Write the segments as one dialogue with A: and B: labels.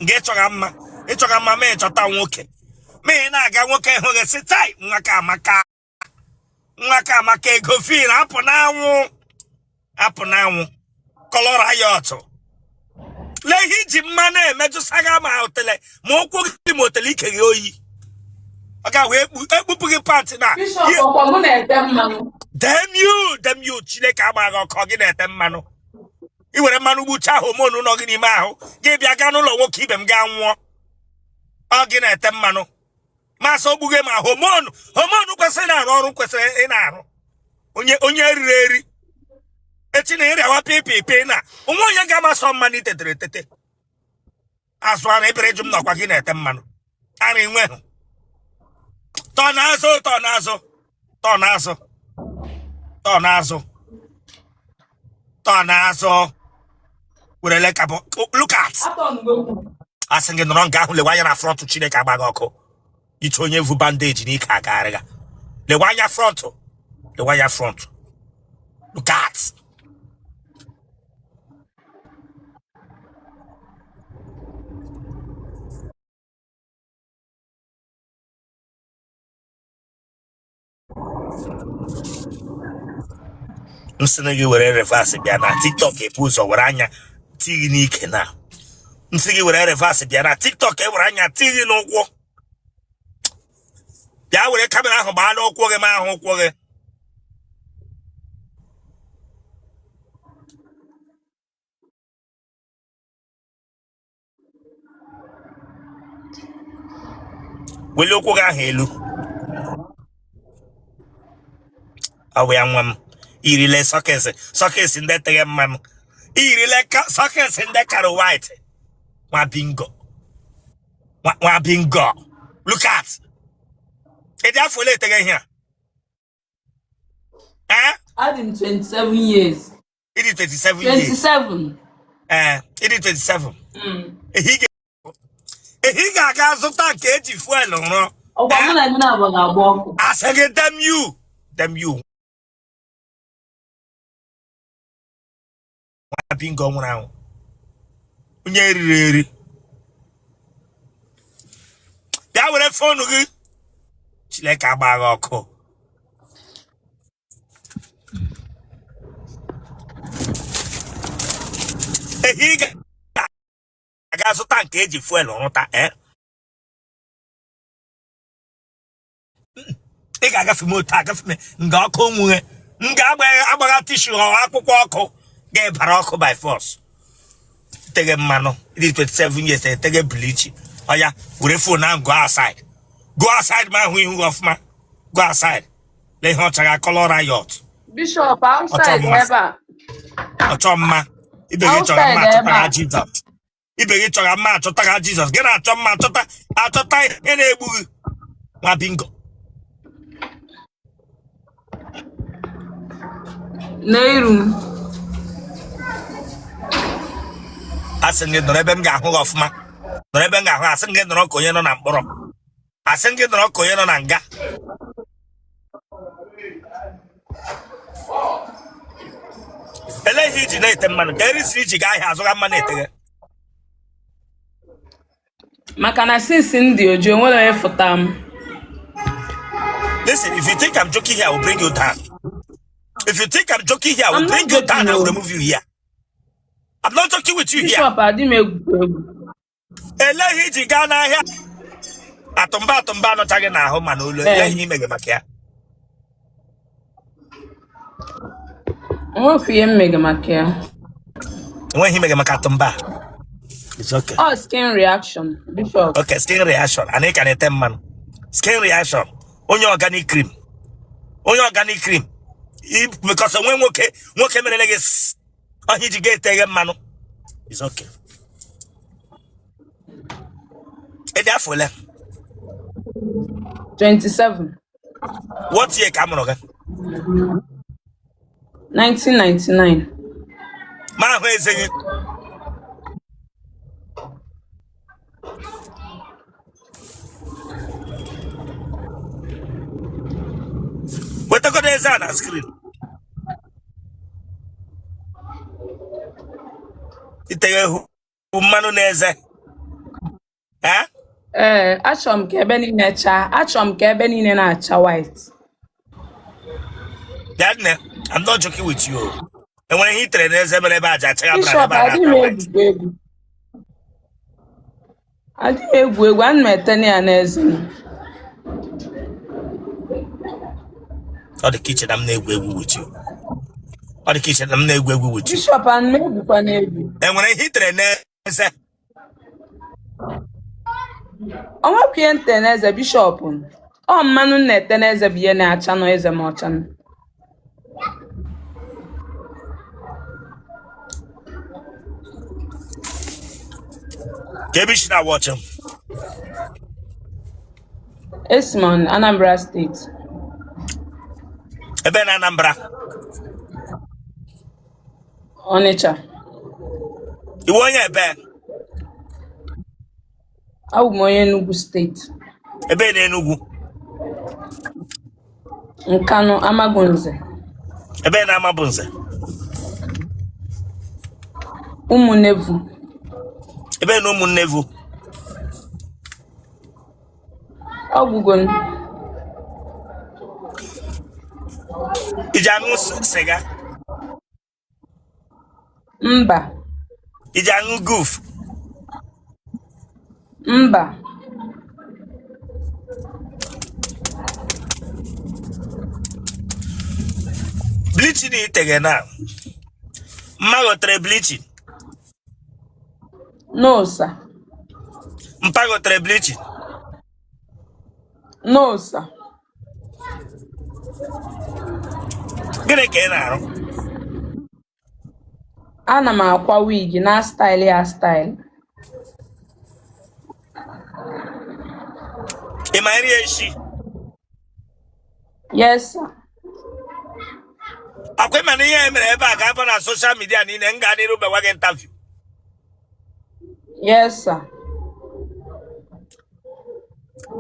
A: Nga ịchọga mma, ịchọga mma ma ịchọta nwoke, ma ị na-aga nwoke hụ gị sị, "Tai, nwa ka amaka, nwa ka amaka." Ego fin apụ n'anwụ, apụ n'anwụ, colour riot. Lee ihe iji mmanụ emejụsaga ma otele ma ụkwụ gị ma otele ike gị oyi ọ ga wee ekpupụ gị pant na
B: Bishọp, ọkwa mụ na-ete mmanụ.
A: Damn you, damn you. Chineke agbaghị ọkụ. Gị na-ete mmanụ, ị were mmanụ gbuchaa hormone nọ gị n'ime ahụ, gị bịa gaa n'ụlọ nwoke ibe m gaa nwụọ. Ọ gị na-ete mmanụ masị ogbuge ma hormone, hormone kwesịrị na-arụ ọrụ kwesịrị ị na-arụ. Onye onye riri eri echi na ịrịawa pipipi na onwe onye ga-amasọ mmanụ itetere etete azụ ara ebere jụ m n'ọkwa. Gị na-ete mmanụ ara inwe hụ. Tọ n'azụ, tọ n'azụ, tọ n'azụ, tọ n'azụ, tọ n'azụ. Werele ka bụ look at. Asị gị nọrọ nga ahụ, lewe anya na front. Chineke agbaghị ọkụ. Iche onye vu bandage n'ike agagharịga. Lewe anya front, lewe anya front. Look at. M sị na gị were reverse bịa na TikTok, ebu ụzọ were anya tighi n'ike. Na m sị gị were reverse bịa na TikTok, ewere anya tighi n'ụkwụ. Bịa were camera ahụ gbaa n'ụkwụ gị ma ahụ ụkwụ gị. Welie ụkwụ gị ahụ elu. Ọ bụ ya, nwa m. Irile socks, socks ndị teghe mmanụ. Irile socks ndị kara white. Nwa bingo, nwa bingo. Look at. Ị dị afọ ole eteghe ihe a? Eh?
B: Adị m 27 years.
A: Ị dị 27 years?
B: 27.
A: Ee, ị dị 27. Ehi ga-aga zụta nke eji fuel rụọ.
B: Ọkwa mụ na gị na-abụ ga-agba ọkụ.
A: Asị gị, damn you, damn you. Nwa bingo nwụrụ anwụ, onye riri eri. Bịa were phone gị. Chineke agbaghị ọkụ. Ehi ga-aga zụta nke eji fuel rụta. Eh? Ị ga-agafe m otu agafe m nga ọkụ nwughe m ga-agbagha tissue ọ akwụkwọ ọkụ ga-ebara ọkụ by force. Tege mmanụ dị 27 years, etege bleach. Ọya, were phone ahụ, go outside, go outside ma ahụ ihu gị ọfụma. Go outside. Lee ihe ọ chara, colour riot.
B: Bishop, outside ebe a.
A: Ọchọ mma ibe gị chọrọ mma
B: Outside ebe
A: achọtara
B: a.
A: Jizọs. Ibe gị chọrọ mma achọtara Jizọs. Gị na-achọ mma achọta achọta ihe na-egbu gị. Nwa bingo.
B: N'iru m.
A: Asị gị nọrọ ebe m ga-ahụ gị ọfụma. Nọrọ ebe m ga-ahụ. Asị gị nọrọ ka onye nọ na mkpọrọ. Asị gị nọrọ ka onye nọ na nga. Elee ihe iji na-ete mmanụ ka erisi iji gaa ahịa azụga mmanụ eteghe?
B: Maka na since m dị oji, onwere onye fụta m.
A: Listen, if you think I'm joking here, I will bring you down. If you think I'm joking here, I will
B: I'm not
A: bring you down.
B: joking
A: I will
B: o.
A: remove you here. I'm not joking with you here.
B: Bishop, adị m egwu egwu.
A: Elee ihe iji gaa n'ahịa atụmba atụmba anọchaghị n'ahụ ma n'olu? Elee ihe ime gị maka ya?
B: Onwekwa ihe m mege maka ya.
A: Enweghị ihe ime gị maka atụmba. It's okay.
B: Ọ skin reaction, Bishop.
A: Okay, skin reaction. Anyị ka na-ete mmanụ. Skin reaction. Onye organic cream. Onye organic cream. Because onwe nwoke nwoke merele gị ọhịa iji ga eteghe mmanụ. It's okay. Ị dị afọ ole?
B: 27.
A: What year ka a mụrụ gị?
B: 1999.
A: Ma ahụ eze gị. Wetagodo eze a na screen. Iteghe hụ mmanụ na eze. Eh?
B: Ee, achọrọ m ka ebe niile chaa. Achọrọ m ka ebe niile na-acha white.
A: Bịa nne, I'm not joking with you. Enwere ihe i tere n'eze mere ebe aja achaghị brown
B: Bishop,
A: ebe a
B: adị m
A: na-ata white.
B: egwu egwu. Adị m egwu egwu, ana m etene ya n'eze m.
A: Ọ dị ka iche na m na-egwu egwu with you. Ọ dị ka iche na m na-egwu egwu with you.
B: Bishop, ana m egwukwa n'egwu.
A: Enwere ihe i tere n'eze?
B: O nwekwa ihe m tere n'eze, Bishop. Ọ mmanụ m na-ete n'eze bụ ihe na-acha nọ eze m ọcha.
A: Ka ebe i si na-watch m.
B: Esi m Anambra steeti.
A: Ebe na Anambra?
B: Ọnịcha.
A: Ị wụ onye ebe?
B: Abụ m onye Enugu steeti.
A: Ebe na Enugu?
B: Nkanụ Amagunze.
A: Ebe na Amagunze?
B: Ụmụnnevu.
A: Ebe na Ụmụnnevu?
B: Ọgwụgo.
A: I ji aṅụ sịga?
B: Mba.
A: I ji aṅụ guf?
B: Mba.
A: Bleaching i tege na mma gị o tere bleaching?
B: No, sir.
A: Mpa gị o tere bleaching?
B: No, sir.
A: Gịnị ka ị na-arụ?
B: Ana m akwa wig na style ya style.
A: Ị ma nri esi?
B: Yes, sir.
A: Akwa ị ma na ihe e mere ebe a ga-aba na social media niile m gaa n'iru mewa gị interview.
B: Yes, sir.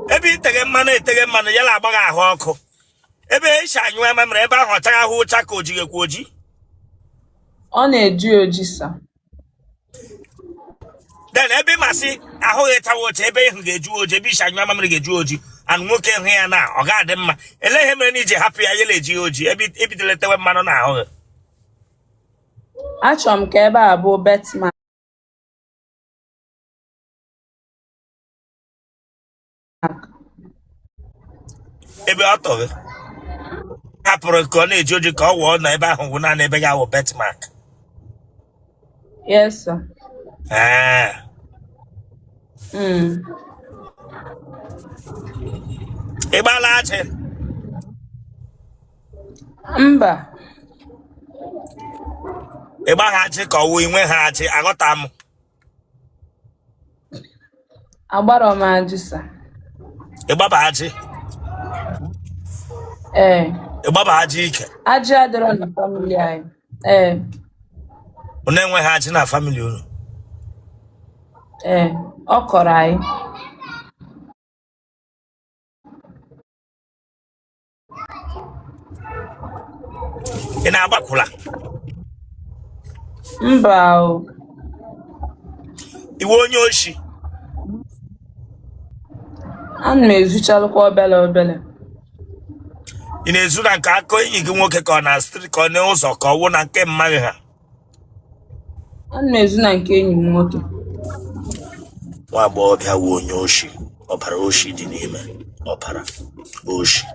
A: Ebe iteghe mmanụ eteghe mmanụ ya na-agba gị ahụ ọkụ. Ebe esi anyụ mamịrị ebe ahụ ọ chaghị ahụ ụcha ka ojighekwa oji.
B: Ọ na-eji oji, sir.
A: Then ebe ị masị ahụ gị chawa ọcha ebe ihu ga-eju oji ebe isi anyụ mamịrị ga-eju oji and nwoke hụ ya na ọ ga-adị mma. Ele ihe mere na iji hapụ ya ya na-eji oji ebe ebidole tewe mmanụ na ahụ gị?
B: Achọrọ m ka ebe a bụ birthmark.
A: Ebe ọ tọghị hapụrụ ka ọ na-eji oji ka ọ wụọ na ebe ahụ wụ naanị ebe ga-awụ birthmark.
B: Yes, sir.
A: Ee. Ị gbala ajị?
B: Mba.
A: Ị gbaghị ajị ka ọ wụ inwe ha ajị aghọta m.
B: Agbarọ m ajị, sir.
A: Ị gbaba ajị?
B: Ee.
A: Ị gbaba ajị ike?
B: Ajị adịrọ na family anyị. Ee.
A: Unu enweghị ajị na family unu?
B: Ee, ọ kọrọ anyị.
A: Ị na-agba akwụla?
B: Mba o.
A: Ị wụ onye oshi?
B: Ana m ezuchalụkwa obele obele.
A: Ị na-ezu na nke aka enyi gị nwoke ka ọ na street ka ọ n'ụzọ ka ọ wụ na nke mma gị ha?
B: Ana m ezu na nke enyi m nwoke.
A: Nwa agbọghọbịa wụ onye oshi, ọbara oshi dị n'ime, ọbara oshi.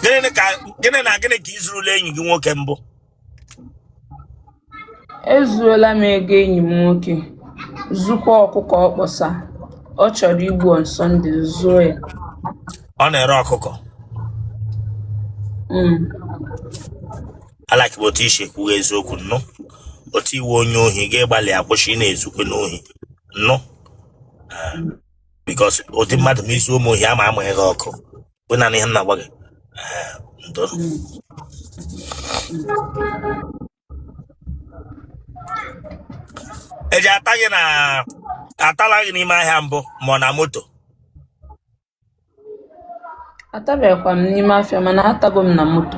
A: Gịnị ka gịnị na gịnị ka ị zurula enyi gị nwoke mbụ?
B: Ezuola m ego enyi m nwoke, zukwa ọkụkọ ọ kpọsa ọ chọrọ igbu on Sunday, zuo ya.
A: Ọ na-ere ọkụkọ. Alaki bụ otu isi ekwughị eziokwu nnụ. Otu ị wụ onye ohi ga-agbalị akwụsị ị na-ezukwe n'ohi nnụ. Because ụdị mmadụ ma i zuo m ohi ama amaghị gị ọkụ. Bụ naanị ihe m na-agwa gị. Ndo. Eji ata gị na atala gị n'ime ahịa mbụ ma ọ na moto?
B: Atabeghịkwa m n'ime afịa mana atago m na moto.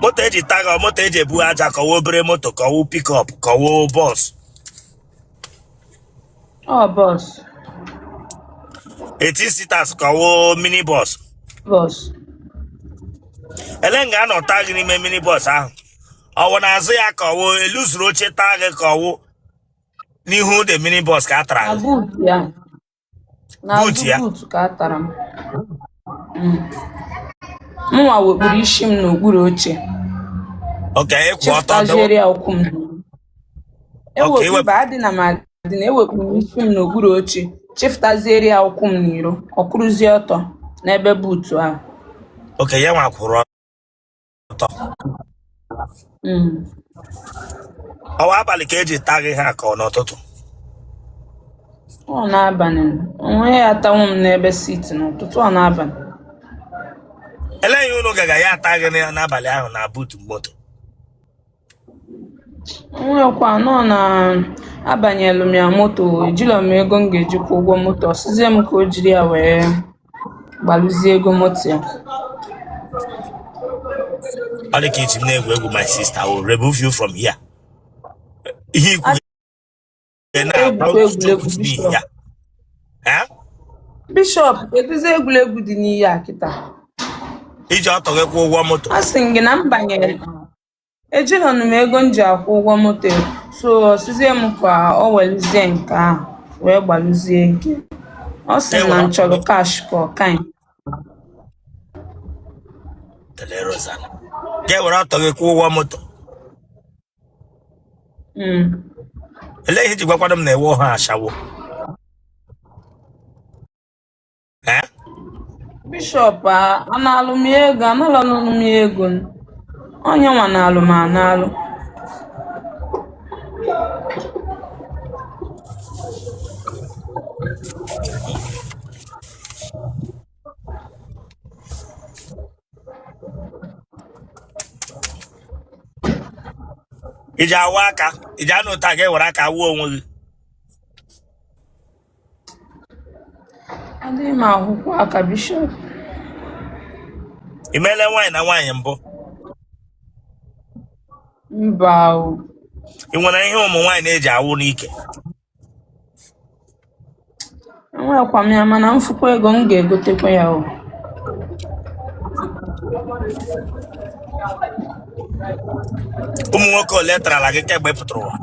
A: Moto eji taa gị, ọ moto eji ebu aja ka ọ wụ obere moto ka ọ wụ pickup ka ọ wụ bus?
B: Ọ bus.
A: 18 seaters ka ọ wụ mini bus?
B: Bus.
A: Ele nga a nọ taa gị n'ime mini bus ahụ, ọ wụ n'azụ ya ka ọ wụ elu zuru oche taa gị ka ọ wụ n'ihu the mini bus ka a tara
B: Na
A: gị?
B: boot ya.
A: Boot
B: N'azụ
A: ya?
B: boot ka a tara m. Mụnwa wekpuru isi m n'okpuru oche.
A: Okay, ị kwụ ọtọ dọwa.
B: Chịfụtaziere ya ụkwụ m.
A: Okay,
B: Ewekpu mba adịna m adịna, ewekpuru m isi m n'okpuru oche, chịfụtaziere ya ụkwụ m n'iro, ọ kwụrụzie ọtọ n'ebe boot ahụ.
A: Okay, ya nwa kwụrụ ọtọ. Ọ wụ abalị ka eji taa gị ha ka ọ n'ụtụtụ?
B: Ọ n'abalị, onwe ya atanwu m n'ebe seat n'ụtụtụ, ọ n'abalị.
A: Elee ihe unu gaga ya ata gị n'abalị ahụ na boot moto?
B: Onwekwa nọ na abanyelu m ya moto, ejilọ m ego m ga-eji kwụ ụgwọ moto, ọ sịzie m ka o jiri ya wee gbalụzie ego moto ya.
A: Ọ dị ka iji m na-egwu egwu. My sister will remove you from here. Ihe ikwu na
B: Egwukwa egwuregwu, Bishop.
A: ya. Eh?
B: Bishop, kedụzi egwuregwu dị n'ihe a kịta?
A: Iji ọtọ gị kwụ ụgwọ moto?
B: A sị m gị na m banyere, ejirọnụ m ego m ji akwụ ụgwọ moto, so ọ sịzie m ka o weluzie nke ahụ wee gbalụzie nke ọ sị m na m chọrọ cash ka ọ kind.
A: Tele Rosanna. Ga ewere ọtọ gị kwụ ụgwọ moto? Elee ihe iji gwakwado m na ewe ha ashawo? Eh?
B: Bishop, analụ m ego, analụnụ m ego, onye nwa na-alụ m analụ.
A: Iji awụ aka, iji anụ ụta ga ewere aka awụ onwe gị?
B: Adịghị m ahụkwa aka, Bishop.
A: I meela nwaanyị na nwaanyị mbụ?
B: Mba o.
A: Ị nwere ihe ụmụ nwaanyị na-eji awụ n'ike?
B: Enwekwa m ya, mana m fụkwa ego m ga-egotekwa ya o.
A: Ụmụ nwoke ole tarala gị kemgbe ị pụtara ụwa?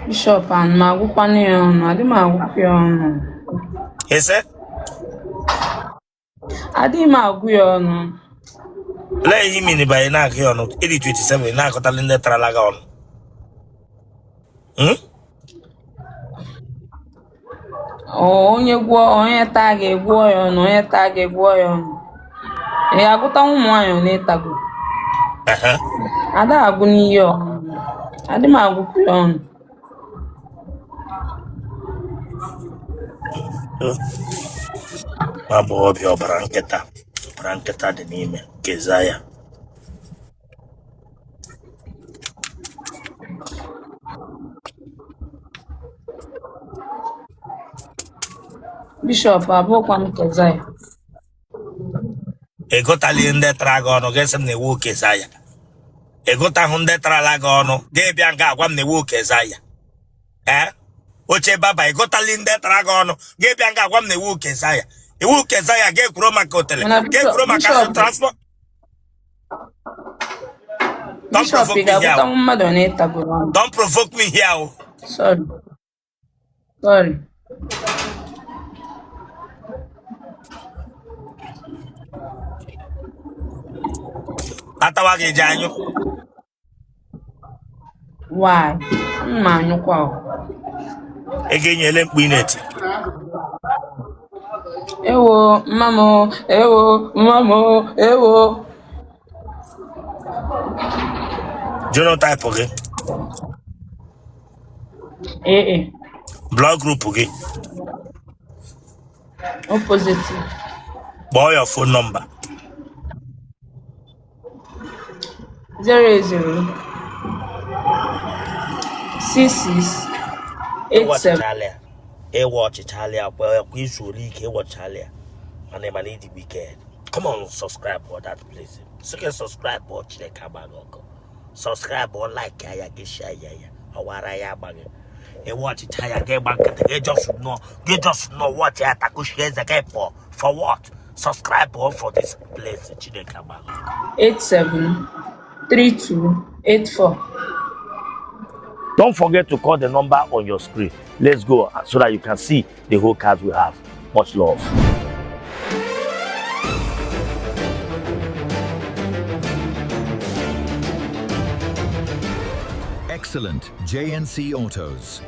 B: Bishop, ana m agụkwanụ ya ọnụ, adị m agụkwa ya ọnụ.
A: Ese?
B: Adịghị m agụ ya ọnụ.
A: Olee ihe i mere banye na-agụ ya ọnụ? Ị dị 27, ị na-agụtali ndị tarala gị ọnụ. Hmm?
B: Onye gwụọ, onye taa gị gwụọ ya ọnụ, onye taa gị gwụọ ya ọnụ. Ị ga-agụta ụmụ nwaanyị ole ị tago? Ada agụ n'ihe ọnụ. Adị m agụkwu ya ọnụ.
A: Nwa agbọghọbịa ọbara nkịta, ọbara nkịta dị n'ime keza ya.
B: Bishop, abụkwa m Kezaya.
A: Ị gụtali ndị tara gị ọnụ, gị sị m na ị wụ Kezaya. Ị gụtahụ ndị tarala gị ọnụ, gị bịa nga agwa m na ị wụ Kezaya. Ee, oche baba, ị gụtali ndị tara gị ọnụ, gị bịa nga agwa m na ị wụ Kezaya. Ị wụ Kezaya, gị ekwuro maka otele,
B: Mana
A: gị ekwuro maka
B: Bishop,
A: transport. Don't
B: Bishop,
A: provoke
B: ị
A: me here.
B: ga-agụtanwu mmadụ ole ị tagoro ọnụ?
A: Don't provoke me here. O.
B: Sorry. Sorry.
A: Atawa gị ji anyụ.
B: Why? M ma anyụkwa o.
A: Ị ga-enyele mkpu ị na-eti.
B: Ewo, mma m o, ewo, mma m o, ewo.
A: Genotype gị?
B: AA.
A: Blood group gị?
B: O positive.
A: Kpọọ your phone number.
B: 00 66 87.
A: Ị watchichala ya kwa kwa izuola ike ị watchichala ya mana ị mana ị dị wicked. Come on, subscribe for that place. Sị gị subscribe ọ Chineke agba gị ọkụ. Subscribe ọ like ya gị share ya ya ọwara ya agba gị. Ị watchicha ya gị gba nkịtị gị just nọ gị just nọ watch ya takushie eze gị pụọ for what? Subscribe ọ for this place Chineke agba gị ọkụ.
B: 87 32 84.
A: Don't forget to call the number on your screen. Let's go so that you can see the whole cars we have. Much love.
C: Excellent JNC Autos.